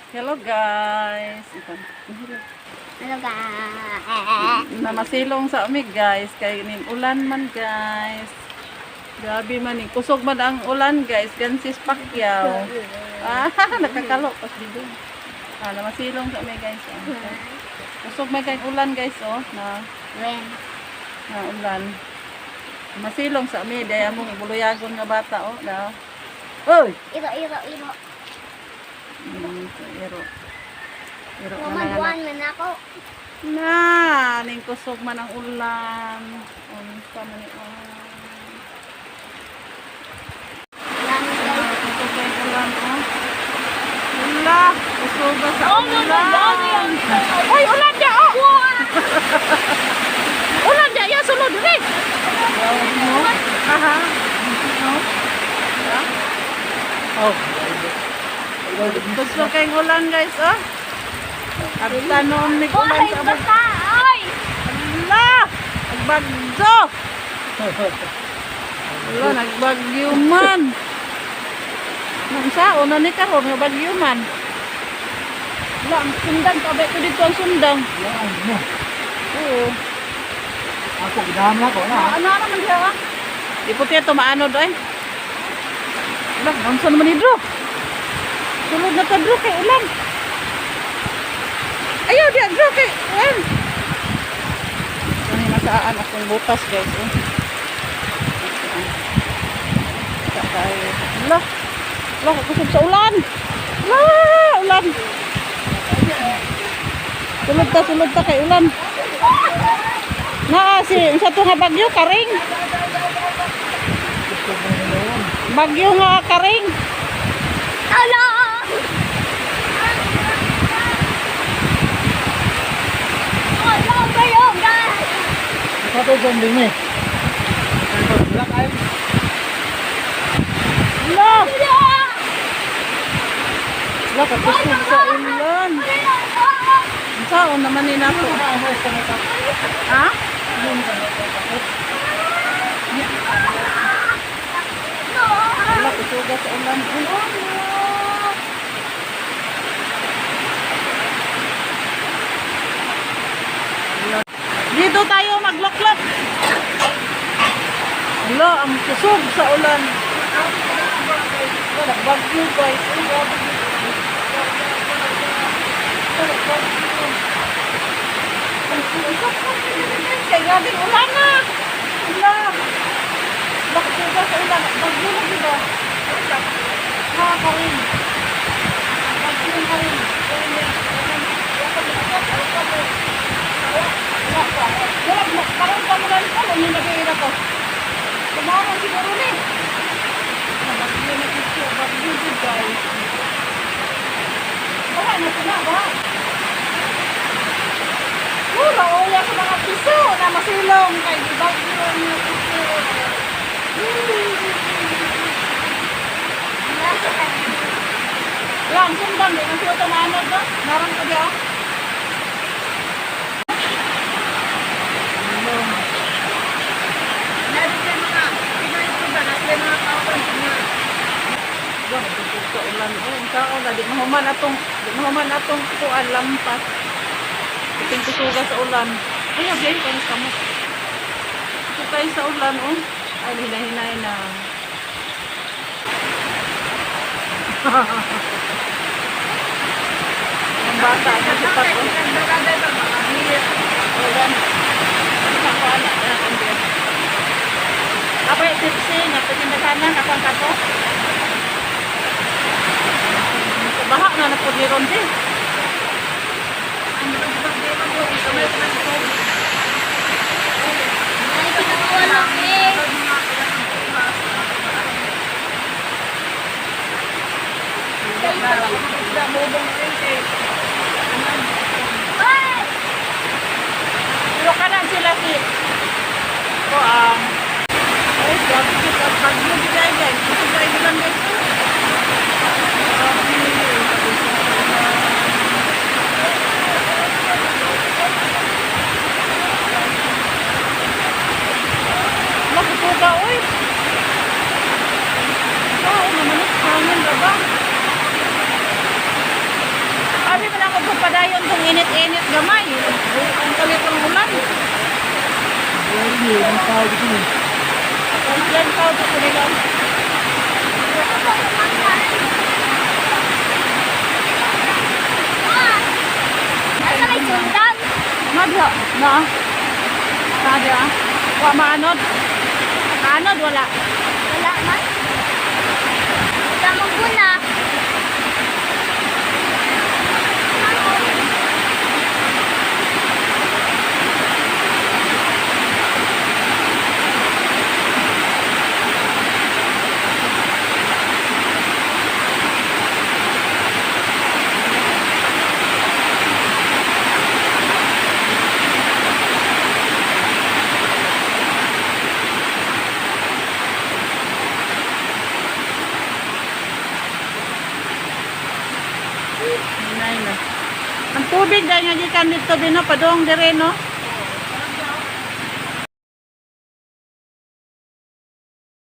Hello, guys. Ito. Hello, guys. Namasilong sa ami, guys, kay ning ulan man, guys. Grabe man ni kusog man ang ulan, guys, gansis Pacquiao. Ah, nakakalo pas dito. Ah, namasilong sa ami, guys. Ah. Kusog man kay ulan, guys, oh, na When? Na ulan. Masilong sa ami day among ibuluyagon nga bata, oh, na. Oy. Iro, iro, iro. Iro. Iro na Woman, lang, anak. buwan man ako. Na, ning kusog man ang ulan. Unsa man ni, oh. Ulan, guys. Ah, kusog kay ulan, oh. Ula, kusog ba sa ulan? Oy, ulan dia, oh. Ulan dia ya sulod diri. Aha. No. Oh. Kusog kay ulan, guys, oh. Abta noon ni ulan Hoy, sa abot. basta! Oy! Ala! Nagbagyo! Ala, nagbagyo man. Nang sao na ni karon nga bagyo man. Ala, ang sundang kabay ko dito ang sundang. Yan mo. Oo. Ako gidam na ko na. Ah, ano naman siya, ah? Di po tiya tumaano doy. Ala, unsa naman ni bro? Sulod na ta, bro, kay ulan. Ayaw diya, bro, kay ulan. Ano yung nasaan akong butas, guys, oh. Sa tayo. Ala, ala, kusog sa ulan. Ala, ulan. Sulod ta kay ulan. Naa si sa to nga bagyo karing. Bagyo nga karing. Ala! Ala kayo, guys! Ikaw to zombie ni. Wala kayo. Ala, Ala! ala kakusog sa ulan. Unsaon naman ni nako? Ha? Ala, kusuga sa ulan. Uy. Dito tayo magloklok. Ala, ang kusog sa ulan. Ala, nagbagyo, guys. Ay, grabe. Ala, nagbagyo. Ang kusog. Kay grabe ulan na. Ala. Ala, kusuga sa ulan. Bagyo na, diba? Nakakarin. Bagyo na rin. Wala, karon pa mo lang ko, ano nag-iira ko. Tumawag siguro ni. Bagyo na picture, bagyo good, guys. Baha na sila, baha. Mura, oya sa mga piso na masilong kay di bagyo na piso. Lang, sundang, di na sila tumanod ba? Narang ko diya. Sa ulan, oh, ang tao na, di mahuman atong kuan lampas. Iting kusuga sa ulan. Ay, okay, kanis ka mo. Ito tayo sa ulan, oh. Ay, hinahinay na. Ang bata, ang sipat, oh. Ulan. Ako, anak, anak, anak. Apa yung tipsy? Napatindakanan, ako ang kato. Baha na na po ni Ronde. Ay, pinakawalang eh! Ay! Pero kanan sila si ko ang ay, grabe cute ang bagyo di guys guys. Gusto guys lang, guys. Grabe. Makusuga, oy. Tao naman ang hangin ba ba? Padayon tong init-init gamay. Ang kalit ng ulan. Wala ni, ang tao dito ni. Ang plan pa dito nila. Asa may sundan? Madha na. Sabi ah. Wa maanod. Anod wala. Wala man. Tamang guna. Hinay na. Ang tubig dahil nga gikan dito bino padong dire no.